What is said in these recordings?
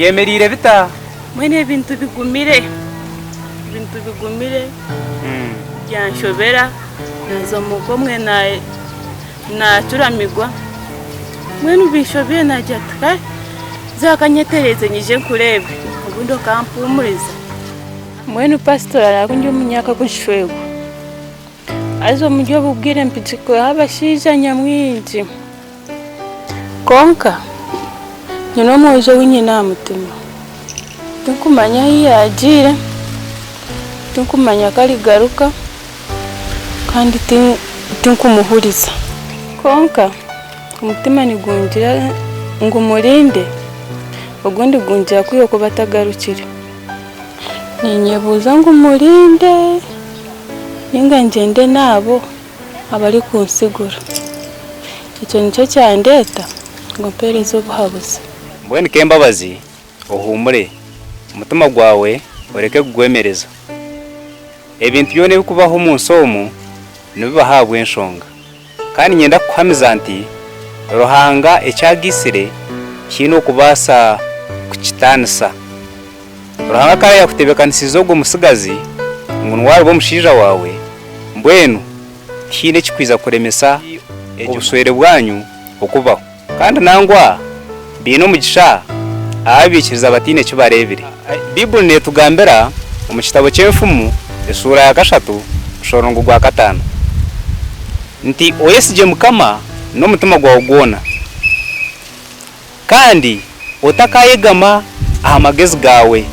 Byemereire bita? Mbwenu ebintu bigumire, ebintu bigumire byanshobera naaza omuka omwe naacuramigwa mbwenu binshobeire naagira nti kare za kanyetereeze nyije nkureebe obundi okampuumuriza. Mbwenu pasitora araabe ndi omunyaka kushwerwa haza omuri obu bwire mpigikweho abashaija nyamwingi. Kwonka nyine omwojo ou nyine aha mutima, tinkumanya ahu yaagiire, tinkumanya ku arigaruka kandi tinkumuhuriza. Kwonka omutima nigungira ngu murinde, ogundi gungira ku yookuba atagarukire. Niinyebuuza ngu murinde nainga ngyende n'abo abarikunsigura. Ekyo nikyo kyandeeta ngu mpeereze obuhabuzi. Mbwenu Kembabazi ohuumure, omutima gwawe oreke kugwemereza. Ebintu byona ebirikubaho omu nsi omu nibibaho ahabw'enshonga. Kandi niinyenda kukuhamiza nti Ruhanga eki agaitsire tihaine orikubaasa kukitaanisa. Ruhanga ku yaakutebeekanisiize ogwo mutsigazi ngu niwe ariba omushaija waawe, mbwenu tihaine ekirikwija kuremesa obushwere bwanyu okubaho. Kandi nangwa baine omugisha abaikiriza bataine ki bareebire. Baibuli neetugambira omu kitabo ky'Enfumu eshuura ya kashatu omushorongo gwa kataano nti, Oyesigye Mukama n'omutima gwawe gwona, kandi otakaayegama aha magezi gaawe.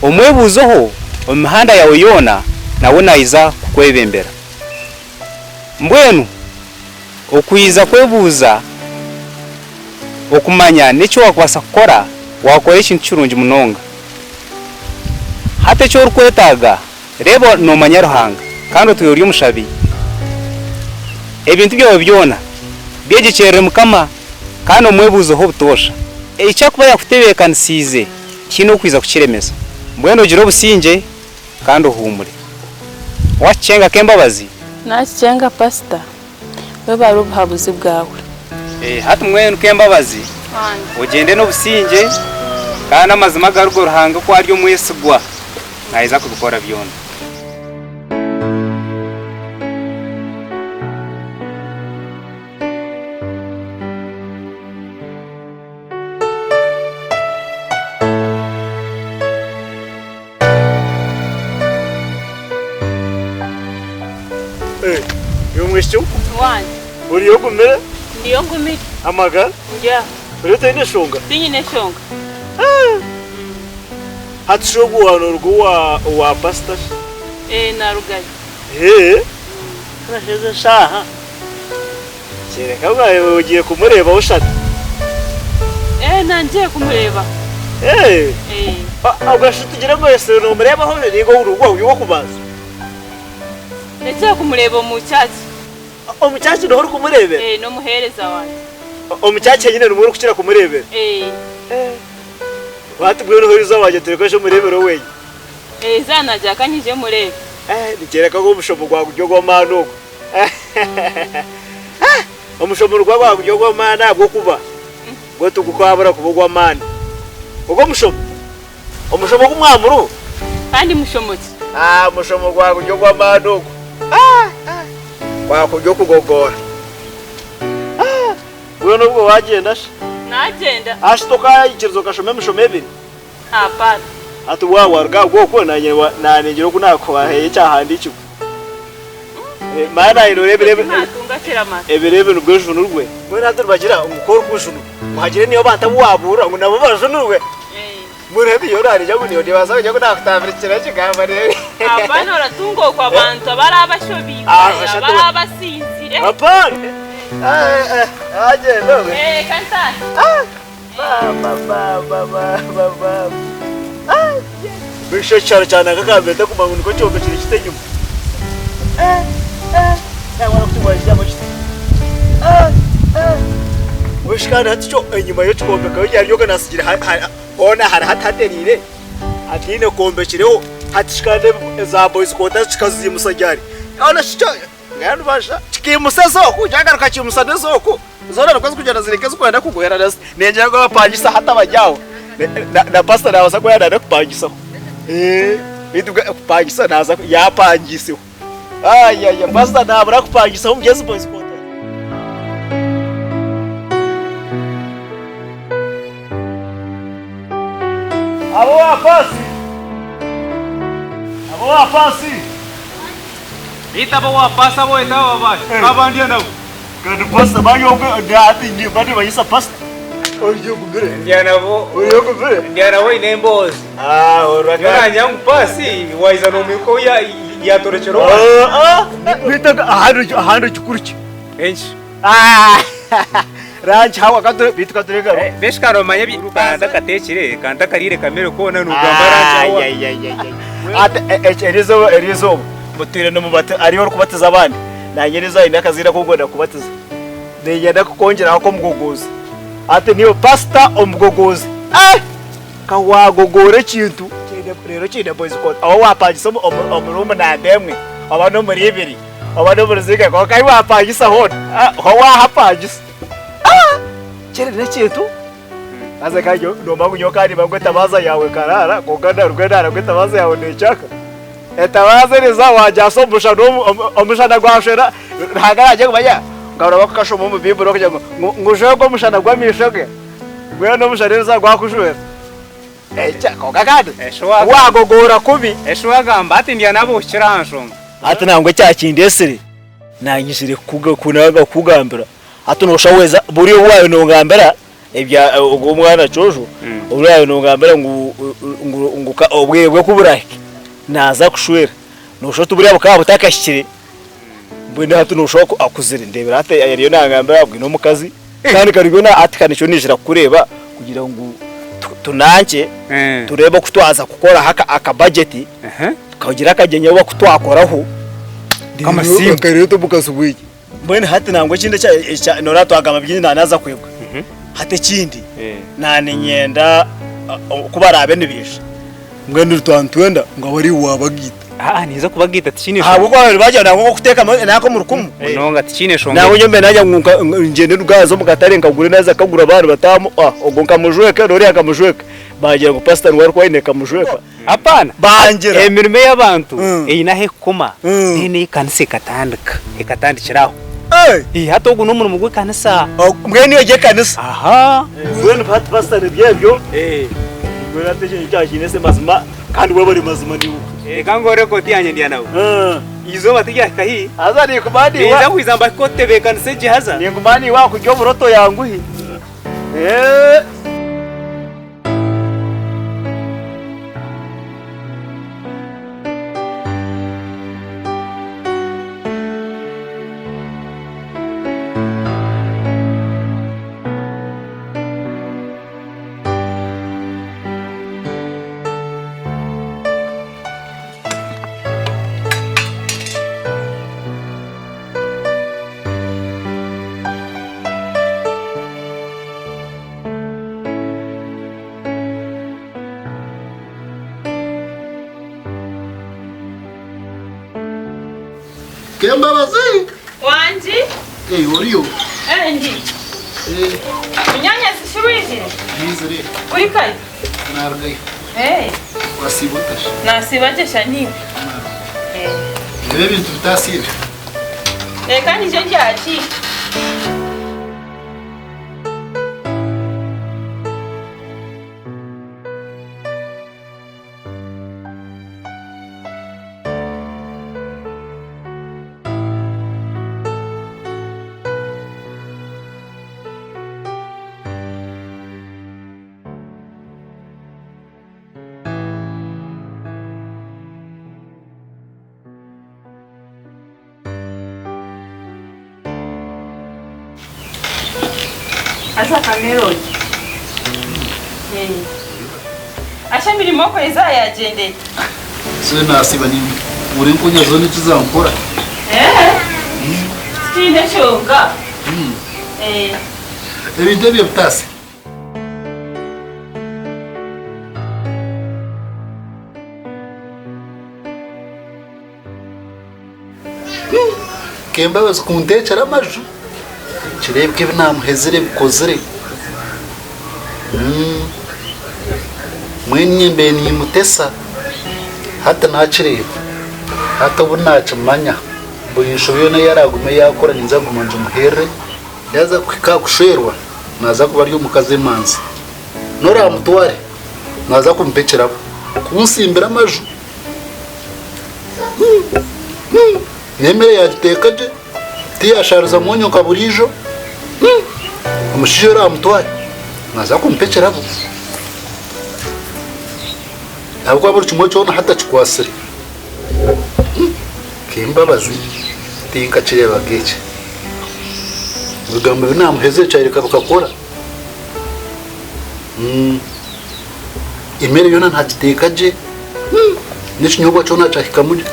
Omwebuuzeho omu mihanda yaawe yoona, nawe naija kukwebembera. Mbwenu okwija kwebuuza okumanya n'eki waakubaasa kukora, waakora ekintu kirungi munonga. Hati eki orikwetaaga, reeba noomanya Ruhanga kandi otwire ori omushabi. Ebintu byawe byona byegyekyerere Mukama kandi omwebuuzeho obutoosha. Eki arikuba yaakutebeekanisiize tihaine orikwija kukiremesa. Mbwenu ogire obusingye kandi ohuumure. Waakikyenga Kembabazi? Naakikyenga pasita. Webare obuhabuzi bwawe. Hati mbwenu Kembabazi ogyende n'obusingye kandi amazima agarigo Ruhanga ku ari omwesigwa naija kubikora byona. Iwe mwishiki we, Wange. oriyo ogumire? Ndiyo ngumire. Amagara? Ndi aho. Oriyo otaine nshonga? Tinyine nshonga. Hati shi ogwo waaba nooruga owa owa pasita shi? Ee, naarugayo. Ee, hati ezi eshaaha Kyereka ngu ogiire kumureebaho shana. Ee, nangiire kumureebaho. Ee. Ee. Obwo shi tugire ngu ese nomureebaho ninga ogu nigwo gwawe ogw'okubanza? Nagiire kumureeba omu church. Omu church niho orikumureebera? Ee, n'omuheereza wangye. Omu church henyine nimwo orikukira kumureebera? Ee. Hati mbwenu oheereza wangye tureke oije omureebere owenye. Ee, zaaba naagira ka nyije mureebe. Nikyereka ngu omushomo gwagurya ogw'amaani ogwo. Omushomo nigwo gwagurya ogw'amaani ahabw'okuba gwo tigukabura kuba ogw'amaani. Ogwo omushomo, omushomo ogu mwamuriho? Kandi mushomo ki? Omushomo gwagurya ogw'amaani ogwo. Gwakurya okugogoora. Mbwenu obwo wagyenda shi? Nagyenda. Shi tokaikiriza okashoma emishomo ebiri? Hapana. Hati waaba waruga aha gw'okwo naanye ningira oku naakuhayo ekyahandiikirwe. Manya naanye nooreeba ebiro ebiro ebi nibwo ejunurwe. Mbwenu hati nibagira ngu ku orikujunurwa ngu hagire niyo abantu abu waabuurira ngu nabo bajunurwe. Mbwenu hati nyowe nareeba ngu nibaasa kugira ngu naakutambirikira ekigambo reero. Hapana oratunga okwo abantu abaraba bashobiirwe, abaraba basinzire. Hapana! Agyenda obwe. Ka ntaahe. Mbwenu ekyaro kya nanka kambete kumanya ngu nikwo kyombekire kita enyima. Mbwenu shi kandi hati kyo enyima y'ekikombekayo ryari ryoka nasigire hoona hariho hatatereire hataine kombekireho hati shi kandi eza boys quarters kikaziimusa ryari? Hoona shi kyo mbwenu basha kikiimusa ez'oku kyagaruka kiimusa n'ez'oku. Zoona nikwo zirikugyenda ziri nk'ezirikwenda kugwerana ziti. Ningira ngu abapangisa hati abari aho. Na pastor nabaasa kuba yaaba nakupangisaho. Beitu kupangisa naaza yaapangiiseho. Ayaya pastor naabura kupangisaho omuri ezi boys quarters. Abo wa pasi. Abo wa pasi. Beitu abo wa pasi abu oyeta aba baahi? Abandi nabo. Kandi pastor bari hati bari nibanyisa pastor. Oryogumire. Ndyanabo. Oryogumire. Ndyanabo oine emboozi. Ah, orwa. Nyowe nanyanga ngu pasi waiza nomwiruka ou yatorekyera owa. Ah, beitu ahandi ahandi kikuru ki? Enki? Ah, rangi hawa kature beitu kature garo. Beshi kandi omanye ebi kanda katekire kanda kariire kamere koona nogamba rangi hawa. Ate eriizooba eriizooba mutwire nimubatiza hariyo orikubatiza abandi nanye eriizooba haine akaziina aku ndikwenda kubatiza niinyenda kukongyeraho ak'omugogozi hati niiwe pasita omugogozi eh ka waagogoora ekintu reero kiine boys quarter ahu waapangisa omu ruumu namba emwe oba n'omuri ibiri oba n'omuri zingahi kwonka ahu waapangisa hoona ho waahapangisa kiri n'ekintu Haza kandi noomanya ngu nyowe nkandiiba ngu etabaaza yaawe ekaraara kwonka naruga naara ngu etabaaza yaawe neekyaka. Etabaaza eriza waagyasa omu mushana omushana gwashwera Ruhanga naagira ngu manya nkarora bakukashoma omu Baiburi okugira ngu ngu ojwegwe omushana gw'amaisho ge mbwenu omushana eriza gwakujwera. Ekya kwonka kandi waagogoora kubi. Eshi waagamba ati ndya naaba ohikire aha nshonga. Hati nangwa ekyakindeesire naanyizire kukugambira Hati noshusha weza buri obu waaba nongambira ebya ogu omwana Kyojo, obu waaba nongambira ngu ngu ngu obwire bwe ku burahike naaza kushwera, noshusha oti buriya bukaba butakahikire, mbwenu hati noshusha akuzire, ndeebera hati ariyo nangambira abwine omukazi kandi kariyo hati ka nikyo naizira kukureeba kugira ngu tunankye tureebe oku twaza kukoraho aka budget tukagira akagyenyi aku twakoraho akareeta omukazi weye. Mbwenu hati nangwa ekindi ekya noreeba twagamba bingi nanaza kwebwa. Hati ekindi naninyenda ku baraabe nibaija mbwenu twaba nitwenda ngu abe ariiwe waabagaita. Aa ninza kubagaita tikiine nshonga. Ahabw'okuba babaire baagira nangwa nk'okuteekama nanka omu rukumu. Munonga tikiine nshonga. Nangwa nyowe mbaire naagira ngu ngyende nduge aha nze omu katare nkagure naaza kukagura abaana bataahamu ogwo nkamujweka n'oriya nkamujweka. Baagira ngu pasita niwe arikuba aine kamujweka. Hapana. Bangira. Emirimo ey'abantu eine ahu ekukoma, then ekanisa ekatandika, ekatandikira aho. Eh, hati ogu n'omurimo gw'ekanisa. Mbwenu egyo ekanisa. Aha. Mbwenu hati pastor nibyo ebyo. Mbwenu hati ekyo nikyo kyakiine mazima kandi webare mazima niiwe. Reka ngorore ekooti yangye ndya nabo. Eizooba tiryahika haihi. Haza ninguma niiwe. Ninza kwija mbahike otebeekanisa gye haza. Ninguma niiwe aha kurya oburoto yanguhi. Kembabazi! Wangi? Eh, oriyo? Eh, ndi. Eh. Munyanyazi shi wizire? Nizire. Uri kare? Narugayo. Eh. Wasiiba ota shi? Nasiiba gye sha niiwe. Eh. Reeba ebintu bitasiibe. Reka nyije ngyakiire. Haza Cameron. Asha emirimo okwo eza yagyenda eta? So nasiiba nimbura enkonya zoona eki zankora. Tikiine kyonka. Ebintu ebyo bitaase. Kembabazi kuntekyera amaju nikireebeka ebi naamuhezire bikozire. Mbwenu nyowe mbaire niimutesa, hati naakireeba. Hati obu naakimanya, buri nshobe yoona ei araagume yaakora ninza kuguma ngimuherere. Yaaza kuhika aha kushwerwa, naaza kuba ari omukazi emanzi. N'oraamutware, naaza kumupa ekirabo, kuntsimbira amaju. N'emere yaagiteeka gye, tiyaashaariza mwonyo nka buriijo. Omushaija oraamutware, naaza kumupa ekirabo. Ahabw'okuba buri kimwe kyona hati akikwatsire. Kembabazi tinkakireebaga eki. Ebigambo ebi naamuheza kyareka bikakora. Emere yoona naagiteeka gye, n'ekinyobwa kyona kyahikamu gye.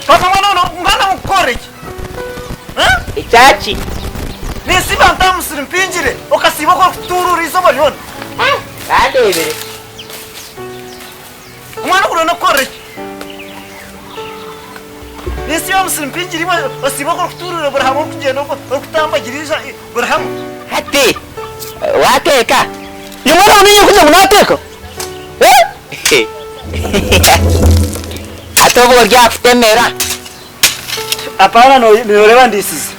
Papa mwana ono mwana mukukora iki? Ekyaki? Ninsiba nta musiri mpingire okasiiba oku orikutuurura eizooba ryona. Kandeebere. Omwana ogwo nokukora ki? Ninsiiba musiri mpingire iwe osiiba oku orikutuurura buri hamwe orikugyenda orikutambagira buri hamwe. Hati waateeka? Iwe mwana niiwe orikugira ngu naateeka? Hati obwo ori aha kutemera? Apaana nooreeba ndiisize.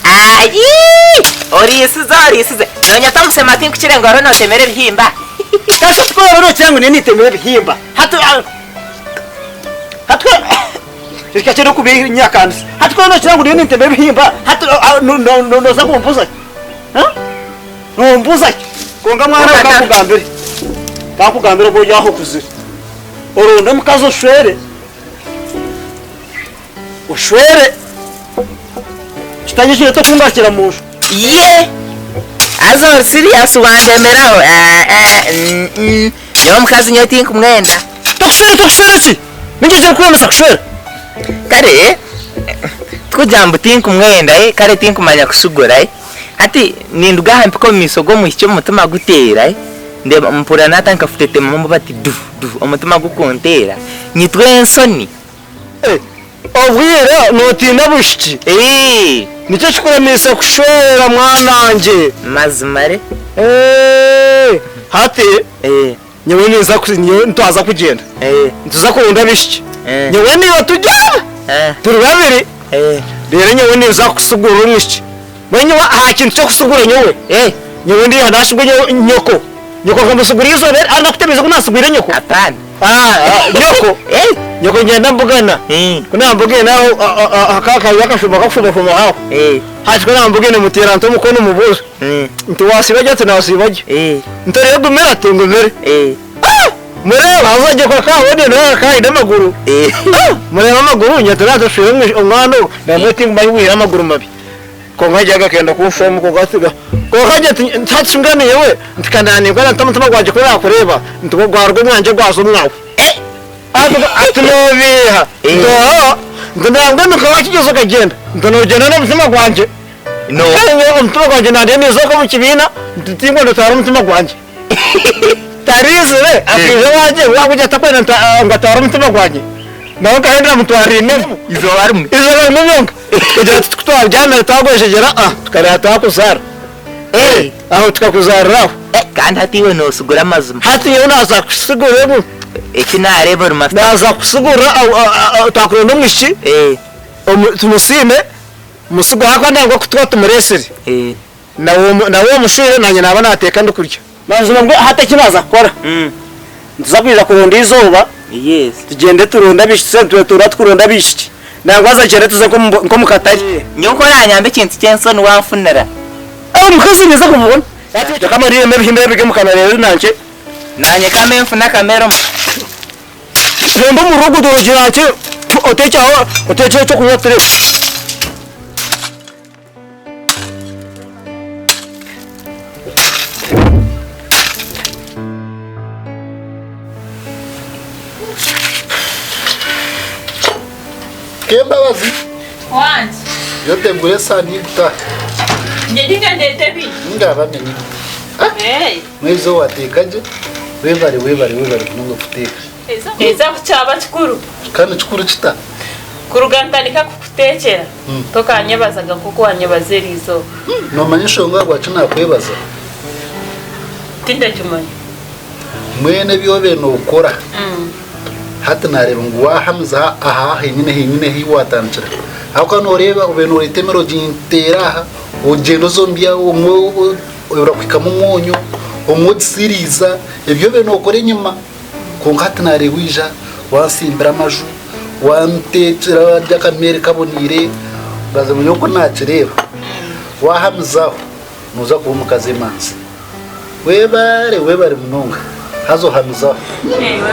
Ayii! Oriisize oriisize. Noonyeta omusema tinkukire ngu oriho nootemera ebihimba. Kasha tikora nookira ngu niiwe niitemera ebihimba. Hati hati reka kyenda okubinyakandisa. Hati ku nookira ngu niiwe nintemera ebihimba, hati nooza kumbuza ki? Nombuza ki? Kwonka mwana we kankugambire, kankugambire obu ori aho okuzire, oronde omukazi oshwere. Oshwere kitari ekyo tokungarukyira munju. Ye! Haza ori serious wandemeraho eeh mm nyowe omukazi nyowe tinkumwenda. Tokushwera tokushwera ki? Ninki ekirikuremesa kushwera? Kare tikugira ngu tinkumwenda kare tinkumanya kushugura hati ninduga aha mpika omu maisho g'omwishiki omutima guteera ndeeba mpurira natandika kutetema bati du du omutima gukunteera nyitwa ensoni. Obwire nootiina bwishiki. Nikyo kikuremeise kushwera mwanangye. Mazima re. Hati nyowe ninza nyowe nitwaza kugyenda. Nituza kuronda abaishiki. Nyowe naiwe tugyende turi babiri. Reero nyowe ninza kusigurira omwishiki. Mbwenu nyowe aha kintu ky'okusigura nyowe, nyowe ndiiha naashubwa nyoko. Nyoko nkamusigura eizooba eri, nakutebeeza ku naasigwire nyoko? Apana. Nyoko, nyoko ngyenda mbugana, ku naambugaine aho aha ka akashuma kakushumashuma aho, hati ku naambugaine muteera nti omukono mubuuza nti waasiiba gye? Ati naasiiba gye. Nti oriyo ogumire? Ati ngumire. Mureeba haza nyoko akabonire nawe akaba aine amaguru. Mureeba amaguru nyowe tinaatashwire omwana ogu, nambwenu tinkumanya obu aine amaguru mabi. Kwonka Jack akenda kunshoma kwonka ati kwonka gye ati hati mbwenu nyowe nti ka naaninkora nta omutima gwangye ku guraakureeba nti gwaruga omwangye gwaza omwawe. Ati noobiiha? Nti ooho. Nti nambwenu nka waakigyeza okagyenda nti noogyenda n'omutima gwangye. Kare nyowe omutima gwangye nandya niizooka omu kibiina nti tingwa ndatwara omutima gwangye. Tariizire akaija owangye waakugira atakwenda ngu atware omutima gwangye nawe nkahenda namutwarira inemu. Izooba rimwe. Izooba rimwe ryonka. Kugira tuti ku twabyamire twagwejegyera ah tukareeba twakuzaara. Aho tukakuzaarira aho. Kandi hati iwe noosigura amazima. Hati nyowe naaza kusigura omu. Eki naareeba ori mafuta. Naaza kusigura twakuronda omwishiki tumusiime musigure ahakuba nangwa ku tuba tumureetsire nawe omushwere naanye naaba naateeka ndikurya. Mazima mbwenu hati eki naaza kukora nituza kwija kuronda eizooba tugyende turonde abaishiki tube nitutuura tukuronda abaishiki nangwa haza tugyende tuze nk'omu katare. Nyowe ku oranyamba ekintu ky'ensoni wanfunira. Omukazi ninza kumubona. Reka mbariremu ebihimba ebiri omu kanwa reero nankye. Naanye ka mbe nfune akamere omu. Hemba omuriro ogwo ogira nkye oteekye aho oteekyeho ekyokunywa tureebe. Kembabazi. Wangi. Yotegura esaani iguta. Ninga ndeete ebindi. Ninga bamwe niguta. Mwezi owateeka gye, webare webare webare munonga kuteeka. Eza ku kyaba kikuru. Kandi kikuru kita? Kuruga ntandika kukuteekyera, tokanyebazaga nk'oku wanyebaza eri izooba. Noomanya enshonga ahabwaki naakwebaza? Tindagimanya. Mbwenu ebi obaire nookora, hati naareeba ngu waahamiza aha henyine henyine ahu waatandikira. Ahabw'okuba nooreeba obaire nooreeta emere oginteera aha, ogyenda oza omu byawe omwe orakwikamu omwonyo, omwe ogisiriiza, ebi obaire nookora enyima. Kwonka hati naareeba oija wantsimbira amaju, wanteekyera warya akamere kaboneire, buzima nyowe oku naakireeba, waahamizaho nooza kuba omukazi emanzi. Webare webare munonga haza ohamizaho.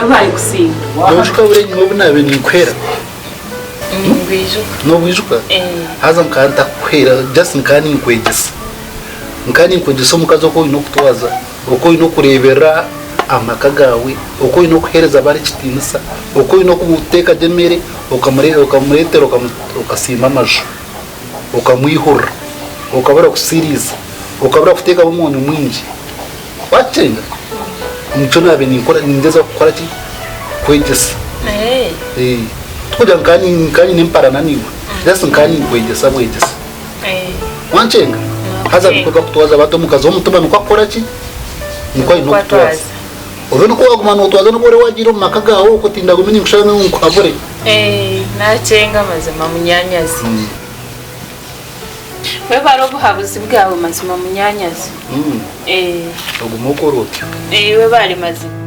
Webare kusiima. Noijuka buri enyima obu naabaire ninkuhera? Ningwijuka. Nobwijuka? Haza nkaba ntakukuhera just nkaba ninkwegyesa. Nkaba ninkwegyesa omukazi oku oine okutwaza. Oku oine okureeberera amaka gaawe, oku oine okuheereza abandi ekitiinisa, oku oine okuteeka gye emere okamureetera okasiima amaju, okamwihurira, okabura kusiriiza, okabura kuteekamu omwonyo mwingi. Waakyenga? Nikyo naabaire ninkora ningyezaho kukora ki? Kukwegyesa. Tikugira ngu nkaba nyine emparana naiwe, just nkaba ninkwegyesa bwegyesa. Wankyenga? Haza nikwo bakutwaza bati omukazi w'omutima nikwo akukora ki? Nikwo aine okutwaza. Obe nikwo waguma notwaza nobu oriba wagiire omu maka gaawe okwo tindagume ninkushaba ngu nkuhabure. Nakyenga mazima munyanyazi. Webare obuhabuzi bwawe mazima munyanyazi. Ogume okore otyo. Webare mazima.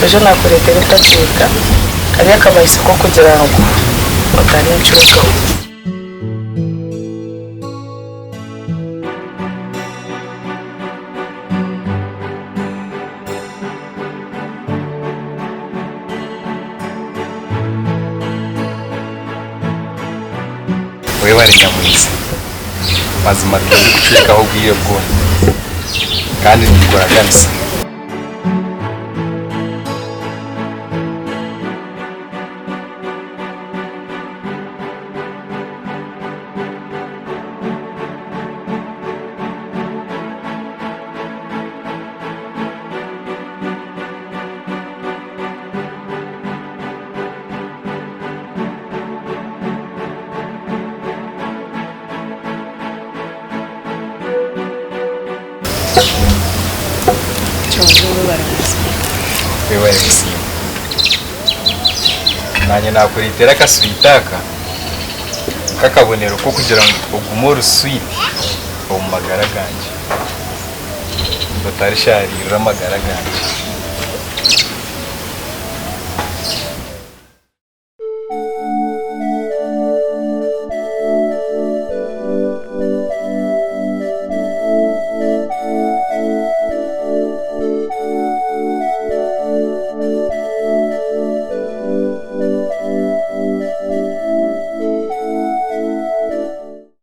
Ejo nakureetera ekakiika kari akabahiso k'okugira ngu otarincuukaho. Webare nyamwisa. Mazima tindikucwekaho obwire bwona kandi ninkuraganisa. Webare kusiima. Naanye naakureetera akaswiti aka nk'akabonero k'okugira ngu ogume ori switi omu magara gangye. Otarisharirira amagara gangye.